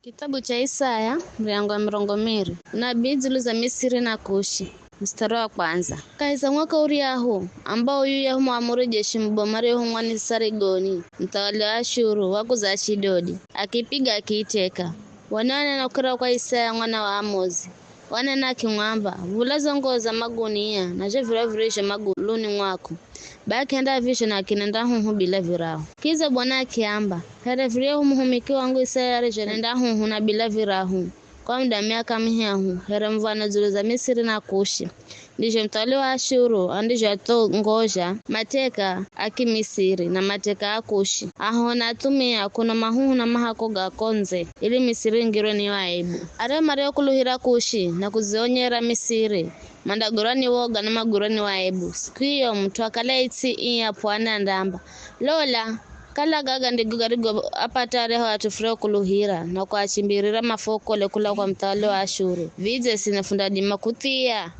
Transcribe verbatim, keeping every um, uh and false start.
Kitabu cha Isaya, muryango wa mirongo miri. Unabii dzulu za Misiri na Kushi. Mstari wa kwanza. Kahi za mwaka uryahu, ambao yuyahu muamuri jeshi mubomu ariyehumwa ni Sarigoni, muthawali wa Ashuru, wakuza Ashidodi, akiipiga akiiteka. Wananena kukira kwa Isaya mwana wa Amozi. Wanena akimwamba, vula zo nguo za magunia na zho virahu virizho maguluni mwako. Bai akihenda vizho na akinenda huhu bila virahu. Kidza Bwana akiamba, here viryahu muhumiki wangu Isaya arizhonenda huhu na bila virahu, kwa muda miaka mihahu, here muv̱ano dzulu za Misiri na Kushi. Ndizho muthawali wa Ashuru andizho athongozha mateka a Kimisiri na mateka a Kushi, ahona athumia kuno mahuhu na mahako ga ko ndze, ili Misiri ingirwe ni yo aibu. Aryahu mariokuluhira Kushi na kudzionyera Misiri, mandagwirwa ni woga na magwirwe ni wo aibu. Siku iyo mut'u akalaye its'i ii ya p'wani andaamba, lola, kala gaga ndigo garigoapata aryahu at'u furokuluhira na kuachimbirira mafokole kula kwa muthawali wa Ashuru. Vidze sino fundadima kuthia?